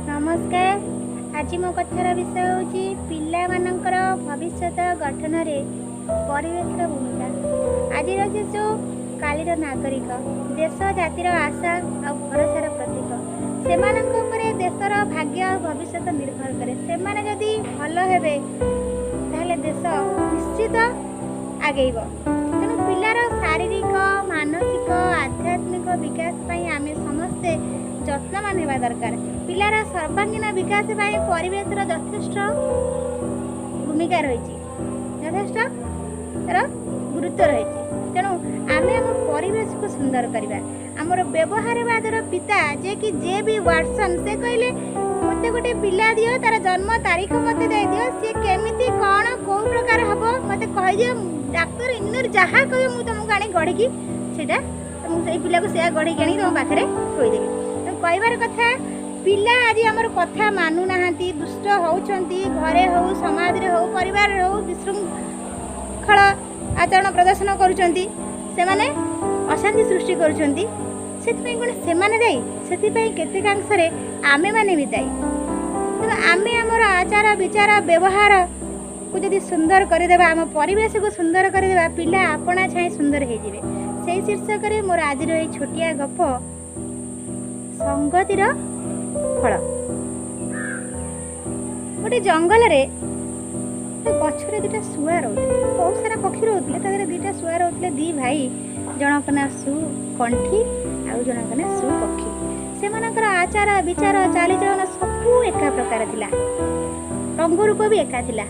ନମସ୍କାର। ଆଜି ମୋ କଥାର ବିଷୟ ହେଉଛି ପିଲାମାନଙ୍କର ଭବିଷ୍ୟତ ଗଠନରେ ପରିବେଶର ଭୂମିକା। ଆଜିର ଶିଶୁ କାଲିର ନାଗରିକ, ଦେଶ ଜାତିର ଆଶା ଆଉ ଭରସାର ପ୍ରତୀକ। ସେମାନଙ୍କ ଉପରେ ଦେଶର ଭାଗ୍ୟ ଆଉ ଭବିଷ୍ୟତ ନିର୍ଭର କରେ। ସେମାନେ ଯଦି ଭଲ ହେବେ, ତାହେଲେ ଦେଶ ନିଶ୍ଚିତ ଆଗେଇବ। ତେଣୁ ପିଲାର ଶାରୀରିକ, ମାନସିକ, ଆଧ୍ୟାତ୍ମିକ ବିକାଶ ପାଇଁ ଆମେ ସମସ୍ତେ ଯତ୍ନବାନ ହେବା ଦରକାର। ପିଲାର ସର୍ବାଙ୍ଗୀନ ବିକାଶ ପାଇଁ ପରିବେଶର ଯଥେଷ୍ଟ ଭୂମିକା ରହିଛି, ଯଥେଷ୍ଟ ତାର ଗୁରୁତ୍ୱ ରହିଛି। ତେଣୁ ଆମେ ଆମ ପରିବେଶକୁ ସୁନ୍ଦର କରିବା। ଆମର ବ୍ୟବହାରବାଦର ପିତା ଯିଏକି ଜେ ବି ୱାଟସନ୍, ସେ କହିଲେ, ମୋତେ ଗୋଟେ ପିଲା ଦିଅ, ତାର ଜନ୍ମ ତାରିଖ ମୋତେ ଦେଇଦିଅ, ସିଏ କେମିତି କ'ଣ କେଉଁ ପ୍ରକାର ହେବ ମୋତେ କହିଦିଅ, ଡାକ୍ତର ଇଞ୍ଜିନିୟର ଯାହା କହିବ ମୁଁ ତୁମକୁ ଆଣି ଗଢ଼ିକି ସେଇଟା ତୁମକୁ ସେଇ ପିଲାକୁ ସେୟା ଗଢ଼ିକି ଆଣିକି ତୁମ ପାଖରେ ଥୋଇଦେବି। ତେଣୁ କହିବାର କଥା, ପିଲା ଆଜି ଆମର କଥା ମାନୁନାହାନ୍ତି, ଦୁଷ୍ଟ ହେଉଛନ୍ତି, ଘରେ ହେଉ, ସମାଜରେ ହେଉ, ପରିବାରରେ ହେଉ, ବିଶୃଙ୍ଖଳ ଆଚରଣ ପ୍ରଦର୍ଶନ କରୁଛନ୍ତି, ସେମାନେ ଅଶାନ୍ତି ସୃଷ୍ଟି କରୁଛନ୍ତି। ସେଥିପାଇଁ କ'ଣ ସେମାନେ ଦାୟୀ? ସେଥିପାଇଁ କେତେକାଂଶରେ ଆମେମାନେ ବି ଦାୟୀ। ତେଣୁ ଆମେ ଆମର ଆଚାର ବିଚାର ବ୍ୟବହାରକୁ ଯଦି ସୁନ୍ଦର କରିଦେବା, ଆମ ପରିବେଶକୁ ସୁନ୍ଦର କରିଦେବା, ପିଲା ଆପଣା ଛାଏଁ ସୁନ୍ଦର ହେଇଯିବେ। ସେଇ ଶୀର୍ଷକରେ ମୋର ଆଜିର ଏଇ ଛୋଟିଆ ଗପ, ସଙ୍ଗତିର ଫଳ। ଗୋଟେ ଜଙ୍ଗଲରେ ଗଛରେ ଦୁଇଟା ଶୁଆ ରହୁଥିଲେ। ବହୁତ ସାରା ପକ୍ଷୀ ରହୁଥିଲେ, ତା ଦେହରେ ଦୁଇଟା ଶୁଆ ରହୁଥିଲେ, ଦୁଇ ଭାଇ। ଜଣଙ୍କ ନାଁ ସୁ କଣ୍ଠି ଆଉ ଜଣଙ୍କ ନାଁ ସୁ ପକ୍ଷୀ। ସେମାନଙ୍କର ଆଚାର ବିଚାର ଚାଲିଚଳନ ସବୁ ଏକା ପ୍ରକାର ଥିଲା, ରଙ୍ଗ ରୂପ ବି ଏକା ଥିଲା।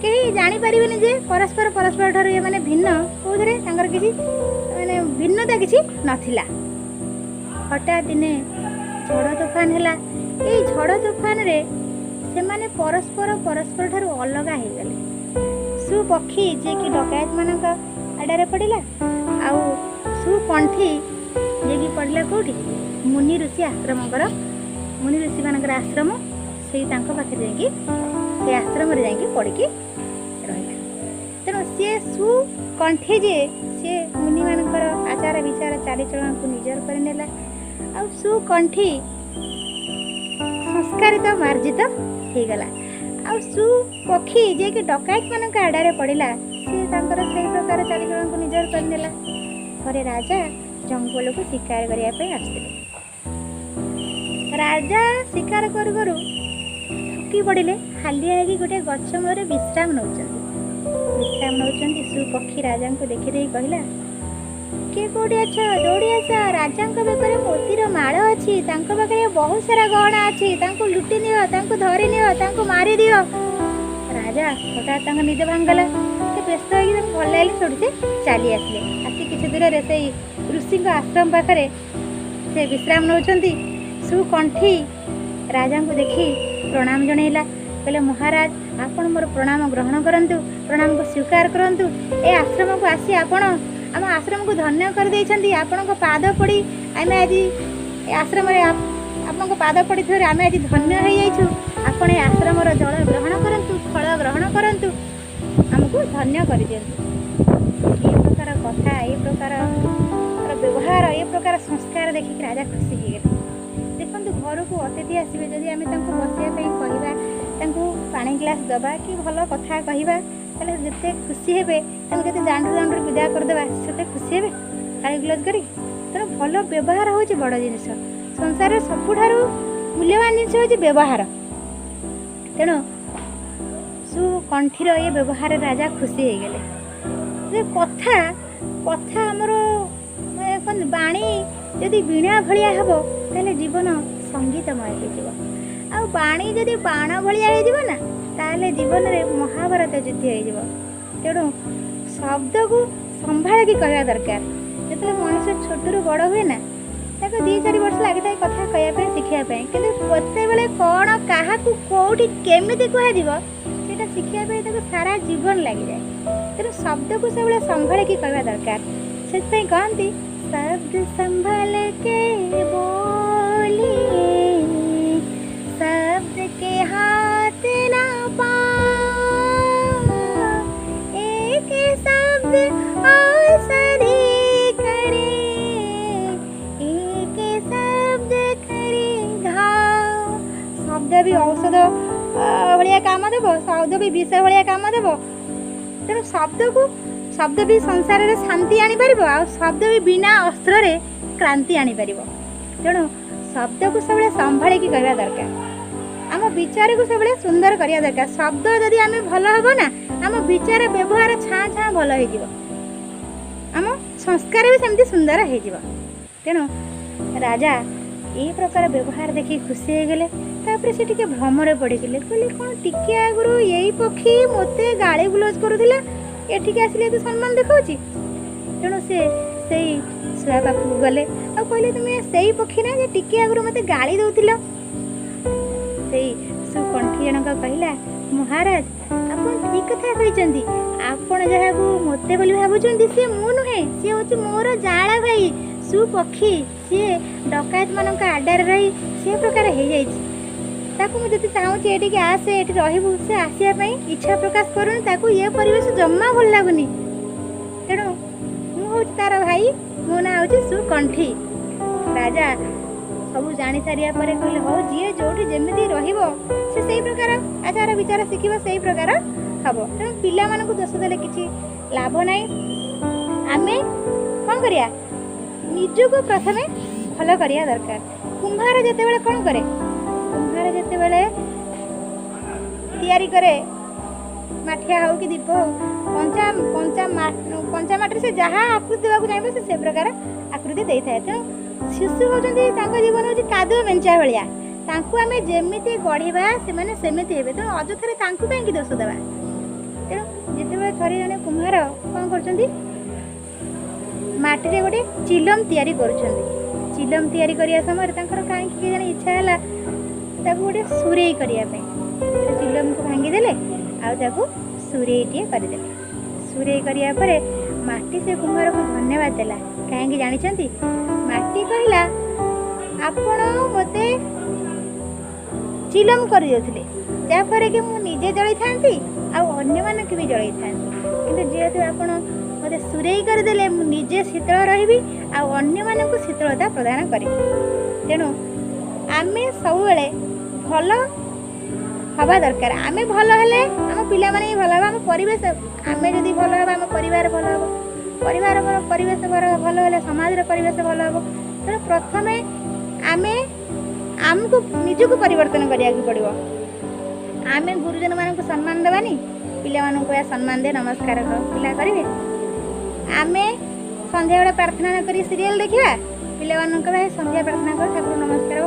କେହି ଜାଣିପାରିବେନି ଯେ ପରସ୍ପର ପରସ୍ପର ଠାରୁ ଏମାନେ ଭିନ୍ନ। କେଉଁଥିରେ ତାଙ୍କର କିଛି ମାନେ ଭିନ୍ନତା କିଛି ନଥିଲା। ହଠାତ୍ ଦିନେ ଝଡ଼ ତୋଫାନ ହେଲା। ଏଇ ଝଡ଼ ତୋଫାନରେ ସେମାନେ ପରସ୍ପର ପରସ୍ପର ଠାରୁ ଅଲଗା ହେଇଗଲେ। ସୁ ପକ୍ଷୀ ଯିଏକି ଡକାୟତମାନଙ୍କ ଆଡ଼ରେ ପଡ଼ିଲା, ଆଉ ସୁକଣ୍ଠି ଯିଏକି ପଡ଼ିଲା କେଉଁଠି? ମୁନି ଋଷି ଆଶ୍ରମଙ୍କର, ମୁନି ଋଷିମାନଙ୍କର ଆଶ୍ରମ, ସେଇ ତାଙ୍କ ପାଖରେ ଯାଇକି, ସେଇ ଆଶ୍ରମରେ ଯାଇକି ପଡ଼ିକି ରହିଲା। ତେଣୁ ସିଏ ସୁକଣ୍ଠି ଯିଏ, ସିଏ ମୁନିମାନଙ୍କର ଆଚାର ବିଚାର ଚାଲିଚଳନକୁ ନିଜର କରିନେଲା, ଆଉ ସୁକଣ୍ଠି ସଂସ୍କାରିତ ମାର୍ଜିତ ହେଇଗଲା। ଆଉ ସୁ ପକ୍ଷୀ ଯିଏକି ଡକାୟତମାନଙ୍କ ଆଡ଼ରେ ପଡ଼ିଲା, ସିଏ ତାଙ୍କର ସେଇ ପ୍ରକାର ଚାଲିଚଳନକୁ ନିଜର କରିନେଲା। ଥରେ ରାଜା ଜଙ୍ଗଲକୁ ଶିକାର କରିବା ପାଇଁ ଆସିଥିଲେ। ରାଜା ଶିକାର କରୁ କରୁ ଥକି ପଡ଼ିଲେ, ହାଲିଆ ହେଇକି ଗୋଟେ ଗଛ ମୂଳରେ ବିଶ୍ରାମ ନେଉଛନ୍ତି। ବିଶ୍ରାମ ନେଉଛନ୍ତି, ସୁ ପକ୍ଷୀ ରାଜାଙ୍କୁ ଦେଖିଦେଇ କହିଲା, କିଏ କୋଉଠି ଅଛ, ଦୌଡ଼ି ଆସ, ରାଜାଙ୍କ ବେକରେ ମୋତିର ମାଳ ଅଛି, ତାଙ୍କ ପାଖରେ ବହୁତ ସାରା ଗହଣା ଅଛି, ତାଙ୍କୁ ଲୁଟି ନିଅ, ତାଙ୍କୁ ଧରି ନିଅ, ତାଙ୍କୁ ମାରିଦିଅ। ରାଜା ହଠାତ୍ ତାଙ୍କ ନିଦ ଭାଙ୍ଗିଗଲା। ସେ ବ୍ୟସ୍ତ ହେଇକି, ତାଙ୍କୁ ଭଲ ଲାଗିଲା, ସେଠୁ ସେ ଚାଲି ଆସିଲେ। ଆସି କିଛି ଦୂରରେ ସେଇ ଋଷିଙ୍କ ଆଶ୍ରମ ପାଖରେ ସେ ବିଶ୍ରାମ ନେଉଛନ୍ତି। ସୁକଣ୍ଠି ରାଜାଙ୍କୁ ଦେଖି ପ୍ରଣାମ ଜଣେଇଲା। କହିଲେ, ମହାରାଜ, ଆପଣ ମୋର ପ୍ରଣାମ ଗ୍ରହଣ କରନ୍ତୁ, ପ୍ରଣାମକୁ ସ୍ୱୀକାର କରନ୍ତୁ। ଏ ଆଶ୍ରମକୁ ଆସି ଆପଣ ଆମ ଆଶ୍ରମକୁ ଧନ୍ୟ କରିଦେଇଛନ୍ତି। ଆପଣଙ୍କ ପାଦ ପଡ଼ି ଆମେ ଆଜି ଏ ଆଶ୍ରମରେ, ଆପଣଙ୍କ ପାଦ ପଡ଼ିଥିବାରୁ ଆମେ ଆଜି ଧନ୍ୟ ହେଇଯାଇଛୁ। ଆପଣ ଏ ଆଶ୍ରମର ଜଳ ଗ୍ରହଣ କରନ୍ତୁ, ଫଳ ଗ୍ରହଣ କରନ୍ତୁ, ଆମକୁ ଧନ୍ୟ କରିଦିଅନ୍ତୁ। ଏ ପ୍ରକାର କଥା, ଏ ପ୍ରକାର ବ୍ୟବହାର, ଏ ପ୍ରକାର ସଂସ୍କାର ଦେଖିକି ରାଜା ଖୁସି ହେଇଗଲେ। ଦେଖନ୍ତୁ, ଘରକୁ ଅତିଥି ଆସିବେ, ଯଦି ଆମେ ତାଙ୍କୁ ବସିବା ପାଇଁ କହିବା, ତାଙ୍କୁ ପାଣି ଗ୍ଲାସ୍ ଦେବା କି ଭଲ କଥା କହିବା, ତାହେଲେ ଯେତେ ଖୁସି ହେବେ, ତାଙ୍କୁ ଯଦି ଦାଣ୍ଡରୁ ଦାଣ୍ଡରୁ ବିଦା କରିଦେବା, ସେତେ ଖୁସି ହେବେ ଗାଳି ଗୁଲଜ କରିକି? ତେଣୁ ଭଲ ବ୍ୟବହାର ହେଉଛି ବଡ଼ ଜିନିଷ। ସଂସାରରେ ସବୁଠାରୁ ମୂଲ୍ୟବାନ ଜିନିଷ ହେଉଛି ବ୍ୟବହାର। ତେଣୁ ସୁକଣ୍ଠିର ଏ ବ୍ୟବହାରରେ ରାଜା ଖୁସି ହେଇଗଲେ। ଯେ କଥା କଥା ଆମର ମାନେ ବାଣୀ ଯଦି ବୀଣା ଭଳିଆ ହେବ, ତାହେଲେ ଜୀବନ ସଙ୍ଗୀତମୟ ହେଇଯିବ। ଆଉ ବାଣୀ ଯଦି ବାଣ ଭଳିଆ ହେଇଯିବ ନା, ତାହେଲେ ଜୀବନରେ ମହାଭାରତ ଯୁଦ୍ଧ ହେଇଯିବ। ତେଣୁ ଶବ୍ଦକୁ ସମ୍ଭାଳିକି କହିବା ଦରକାର। ଯେତେବେଳେ ମଣିଷ ଛୋଟରୁ ବଡ଼ ହୁଏ ନା, ତାକୁ 2 4 ବର୍ଷ ଲାଗିଥାଏ କଥା କହିବା ପାଇଁ, ଶିଖିବା ପାଇଁ। କିନ୍ତୁ କେତେବେଳେ କ'ଣ କାହାକୁ କେଉଁଠି କେମିତି କୁହାଯିବ, ସେଇଟା ଶିଖିବା ପାଇଁ ତାକୁ ସାରା ଜୀବନ ଲାଗିଯାଏ। ତେଣୁ ଶବ୍ଦକୁ ସବୁବେଳେ ସମ୍ଭାଳିକି କହିବା ଦରକାର। ସେଥିପାଇଁ କହନ୍ତି, शब्द संभल के बोलिए, शब्द के हाथ ना पाओ, एक शब्द औषधि करे, एक शब्द करे घाव। ଶବ୍ଦ ବି ଔଷଧ ଭଳିଆ କାମ ଦେବ, ଶବ୍ଦ ବି ବିଷ ଭଳିଆ କାମ ଦେବ। ତେଣୁ ଶବ୍ଦକୁ, ଶବ୍ଦ ବି ସଂସାରରେ ଶାନ୍ତି ଆଣିପାରିବ ଆଉ ଶବ୍ଦ ବି ବିନା ଅସ୍ତ୍ରରେ କ୍ରାନ୍ତି ଆଣିପାରିବ। ତେଣୁ ଶବ୍ଦକୁ ସବୁବେଳେ ସମ୍ଭାଳିକି କହିବା ଦରକାର, ଆମ ବିଚାରକୁ ସବୁବେଳେ ସୁନ୍ଦର କରିବା ଦରକାର। ଶବ୍ଦ ଯଦି ଆମେ ଭଲ ହେବ ନା, ଆମ ବିଚାର ବ୍ୟବହାର ଛାଁ ଛାଁ ଭଲ ହେଇଯିବ, ଆମ ସଂସ୍କାର ବି ସେମିତି ସୁନ୍ଦର ହେଇଯିବ। ତେଣୁ ରାଜା ଏଇ ପ୍ରକାର ବ୍ୟବହାର ଦେଖି ଖୁସି ହେଇଗଲେ। ତାପରେ ସେ ଟିକେ ଭ୍ରମରେ ପଡ଼ିଗଲେ। କହିଲେ, କ'ଣ ଟିକେ ଆଗରୁ ଏଇ ପକ୍ଷୀ ମୋତେ ଗାଳି ଗୁଲଜ କରୁଥିଲା, ଏଠିକି ଆସିଲେ ଏତେ ସମ୍ମାନ ଦେଖାଉଛି? ତେଣୁ ସେ ସେଇ ଶୁଆ ପାଖକୁ ଗଲେ ଆଉ କହିଲେ, ତୁମେ ସେଇ ପକ୍ଷୀ ନା ଯେ ଟିକେ ଆଗରୁ ମୋତେ ଗାଳି ଦେଉଥିଲ? ସେଇ ସୁକଣ୍ଠି ଜଣକ କହିଲା, ମହାରାଜ, ଆପଣ ଠିକ୍ କଥା କହିଛନ୍ତି। ଆପଣ ଯାହାକୁ ମୋତେ ବୋଲି ଭାବୁଛନ୍ତି ସିଏ ମୁଁ ନୁହେଁ, ସିଏ ହେଉଛି ମୋର ଜାଆଁଳା ଭାଇ ସୁପକ୍ଷୀ। ସିଏ ଡକାୟତମାନଙ୍କ ଆଡ଼ାରେ ରହି ସେ ପ୍ରକାର ହେଇଯାଇଛି। ତାକୁ ମୁଁ ଯଦି ଚାହୁଁଛି ଏଠିକି ଆସେ, ଏଠି ରହିବୁ, ସେ ଆସିବା ପାଇଁ ଇଚ୍ଛା ପ୍ରକାଶ କରୁନି। ତାକୁ ଏ ପରିବେଶ ଜମା ଭଲ ଲାଗୁନି। ତେଣୁ ମୁଁ ହେଉଛି ତାର ଭାଇ, ମୋ ନାଁ ହେଉଛି ସୁକଣ୍ଠି। ରାଜା ସବୁ ଜାଣି ସାରିବା ପରେ କହିଲେ, ହଉ, ଯିଏ ଯୋଉଠି ଯେମିତି ରହିବ ସେ ସେଇ ପ୍ରକାର ଆଚାର ବିଚାର ଶିଖିବ, ସେଇ ପ୍ରକାର ହବ। ତେଣୁ ପିଲାମାନଙ୍କୁ ଦୋଷ ଦେଲେ କିଛି ଲାଭ ନାହିଁ। ଆମେ କ'ଣ କରିବା? ନିଜକୁ ପ୍ରଥମେ ଭଲ କରିବା ଦରକାର। କୁମ୍ଭାର ଯେତେବେଳେ କ'ଣ କରେ? କୁମ୍ଭାର ଯେତେବେଳେ ତିଆରି କରେ, ମାଠିଆ ହଉ କି ଦୀପ ହଉ, କଞ୍ଚା କଞ୍ଚା କଞ୍ଚା ମାଟିରେ ସେ ଯାହା ଆକୃତି ଦେବାକୁ ଚାହିଁବ, ସେ ସେ ପ୍ରକାର ଆକୃତି ଦେଇଥାଏ। ତେଣୁ ଶିଶୁ ହେଉଛନ୍ତି, ତାଙ୍କ ଜୀବନ ହେଉଛି କାଦୁଅ ମେଞ୍ଚା ଭଳିଆ। ତାଙ୍କୁ ଆମେ ଯେମିତି ଗଢ଼ିବା, ସେମାନେ ସେମିତି ହେବେ। ତେଣୁ ଅଯଥାରେ ତାଙ୍କୁ କାହିଁକି ଦୋଷ ଦେବା? ତେଣୁ ଯେତେବେଳେ ଥରେ ଜଣେ କୁମ୍ଭାର କ'ଣ କରୁଛନ୍ତି, ମାଟିରେ ଗୋଟେ ଚିଲମ ତିଆରି କରୁଛନ୍ତି। ଚିଲମ ତିଆରି କରିବା ସମୟରେ ତାଙ୍କର କାହିଁକି କେଜାଣି ଇଚ୍ଛା ହେଲା ତାକୁ ଗୋଟେ ସୁରେଇ କରିବା ପାଇଁ। ସେ ଚିଲମକୁ ଭାଙ୍ଗିଦେଲେ ଆଉ ତାକୁ ସୁରେଇଟିଏ କରିଦେଲେ। ସୁରେଇ କରିବା ପରେ ମାଟି ସେ କୁମ୍ଭାରକୁ ଧନ୍ୟବାଦ ଦେଲା। କାହିଁକି ଜାଣିଛନ୍ତି? ମାଟି କହିଲା, ଆପଣ ମୋତେ ଚିଲମ କରିଦେଉଥିଲେ, ଯାହାଫଳରେ କି ମୁଁ ନିଜେ ଜଳେଇଥାନ୍ତି ଆଉ ଅନ୍ୟମାନଙ୍କୁ ବି ଜଳେଇଥାନ୍ତି। କିନ୍ତୁ ଯେହେତୁ ଆପଣ ମୋତେ ସୁରେଇ କରିଦେଲେ, ମୁଁ ନିଜେ ଶୀତଳ ରହିବି ଆଉ ଅନ୍ୟମାନଙ୍କୁ ଶୀତଳତା ପ୍ରଦାନ କରିବି। ତେଣୁ ଆମେ ସବୁବେଳେ ଭଲ ହେବା ଦରକାର। ଆମେ ଭଲ ହେଲେ ଆମ ପିଲାମାନେ ବି ଭଲ ହେବ, ଆମ ପରିବେଶ। ଆମେ ଯଦି ଭଲ ହେବା, ଆମ ପରିବାର ଭଲ ହେବ। ପରିବାର ପରିବେଶ ଭଲ ହେଲେ ସମାଜର ପରିବେଶ ଭଲ ହେବ। ତେଣୁ ପ୍ରଥମେ ଆମେ ଆମକୁ ନିଜକୁ ପରିବର୍ତ୍ତନ କରିବାକୁ ପଡ଼ିବ। ଆମେ ଗୁରୁଜନମାନଙ୍କୁ ସମ୍ମାନ ଦେବାନି, ପିଲାମାନଙ୍କୁ କହିବା ସମ୍ମାନ ଦେ, ନମସ୍କାର କର, ପିଲା କରିବେ? ଆମେ ସନ୍ଧ୍ୟାବେଳେ ପ୍ରାର୍ଥନା ନ କରି ସିରିଏଲ୍ ଦେଖିବା, ପିଲାମାନଙ୍କୁ କହିବା ସନ୍ଧ୍ୟା ପ୍ରାର୍ଥନା କର, ଠାକୁର ନମସ୍କାର,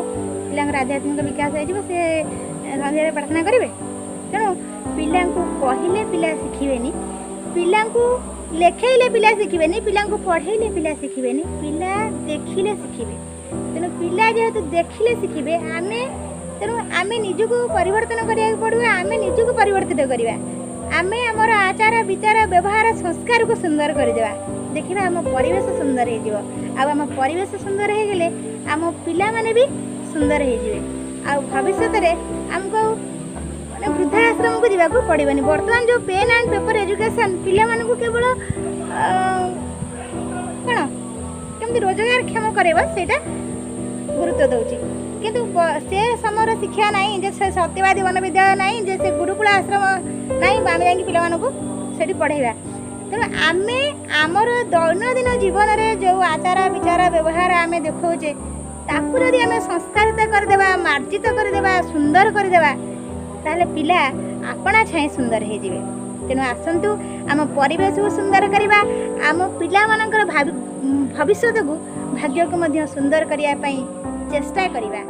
ପିଲାଙ୍କର ଆଧ୍ୟାତ୍ମିକ ବିକାଶ ହେଇଯିବ, ସେ ସନ୍ଧ୍ୟାରେ ପ୍ରାର୍ଥନା କରିବେ? ତେଣୁ ପିଲାଙ୍କୁ କହିଲେ ପିଲା ଶିଖିବେନି, ପିଲାଙ୍କୁ ଲେଖେଇଲେ ପିଲା ଶିଖିବେନି, ପିଲାଙ୍କୁ ପଢ଼େଇଲେ ପିଲା ଶିଖିବେନି, ପିଲା ଦେଖିଲେ ଶିଖିବେ। ତେଣୁ ପିଲା ଯେହେତୁ ଦେଖିଲେ ଶିଖିବେ, ଆମେ ତେଣୁ ଆମେ ନିଜକୁ ପରିବର୍ତ୍ତନ କରିବାକୁ ପଡ଼ିବ। ଆମେ ନିଜକୁ ପରିବର୍ତ୍ତିତ କରିବା, ଆମେ ଆମର ଆଚାର ବିଚାର ବ୍ୟବହାର ସଂସ୍କାରକୁ ସୁନ୍ଦର କରିଦେବା, ଦେଖିବା ଆମ ପରିବେଶ ସୁନ୍ଦର ହେଇଯିବ। ଆଉ ଆମ ପରିବେଶ ସୁନ୍ଦର ହେଇଗଲେ ଆମ ପିଲାମାନେ ବି ସୁନ୍ଦର ହେଇଯିବେ ଆଉ ଭବିଷ୍ୟତରେ ଆମକୁ ଆଉ ମାନେ ବୃଦ୍ଧା ଆଶ୍ରମକୁ ଯିବାକୁ ପଡ଼ିବନି। ବର୍ତ୍ତମାନ ଯେଉଁ ପେନ୍ ଆଣ୍ଡ ପେପର୍ ଏଜୁକେସନ୍ ପିଲାମାନଙ୍କୁ କେବଳ କ'ଣ କେମିତି ରୋଜଗାରକ୍ଷମ କରାଇବ, ସେଇଟା ଗୁରୁତ୍ୱ ଦେଉଛି। କିନ୍ତୁ ସେ ସମୟର ଶିକ୍ଷା ନାହିଁ ଯେ ସେ ସତ୍ୟବାଦୀ ବନବିଦ୍ୟାଳୟ ନାହିଁ ଯେ ସେ ଗୁରୁକୁଳ ଆଶ୍ରମ ନାହିଁ, ଆମେ ଯାଇକି ପିଲାମାନଙ୍କୁ ସେଠି ପଢ଼େଇବା। ତେଣୁ ଆମେ ଆମର ଦୈନନ୍ଦିନ ଜୀବନରେ ଯେଉଁ ଆଚାର ବିଚାର ବ୍ୟବହାର ଆମେ ଦେଖାଉଛେ, ତାକୁ ଯଦି ଆମେ ସଂସ୍କାରିତ କରିଦେବା, ମାର୍ଜିତ କରିଦେବା, ସୁନ୍ଦର କରିଦେବା, ତାହେଲେ ପିଲା ଆପଣା ଛାଏଁ ସୁନ୍ଦର ହେଇଯିବେ। ତେଣୁ ଆସନ୍ତୁ ଆମ ପରିବେଶକୁ ସୁନ୍ଦର କରିବା, ଆମ ପିଲାମାନଙ୍କର ଭବିଷ୍ୟତକୁ, ଭାଗ୍ୟକୁ ମଧ୍ୟ ସୁନ୍ଦର କରିବା ପାଇଁ ଚେଷ୍ଟା କରିବା।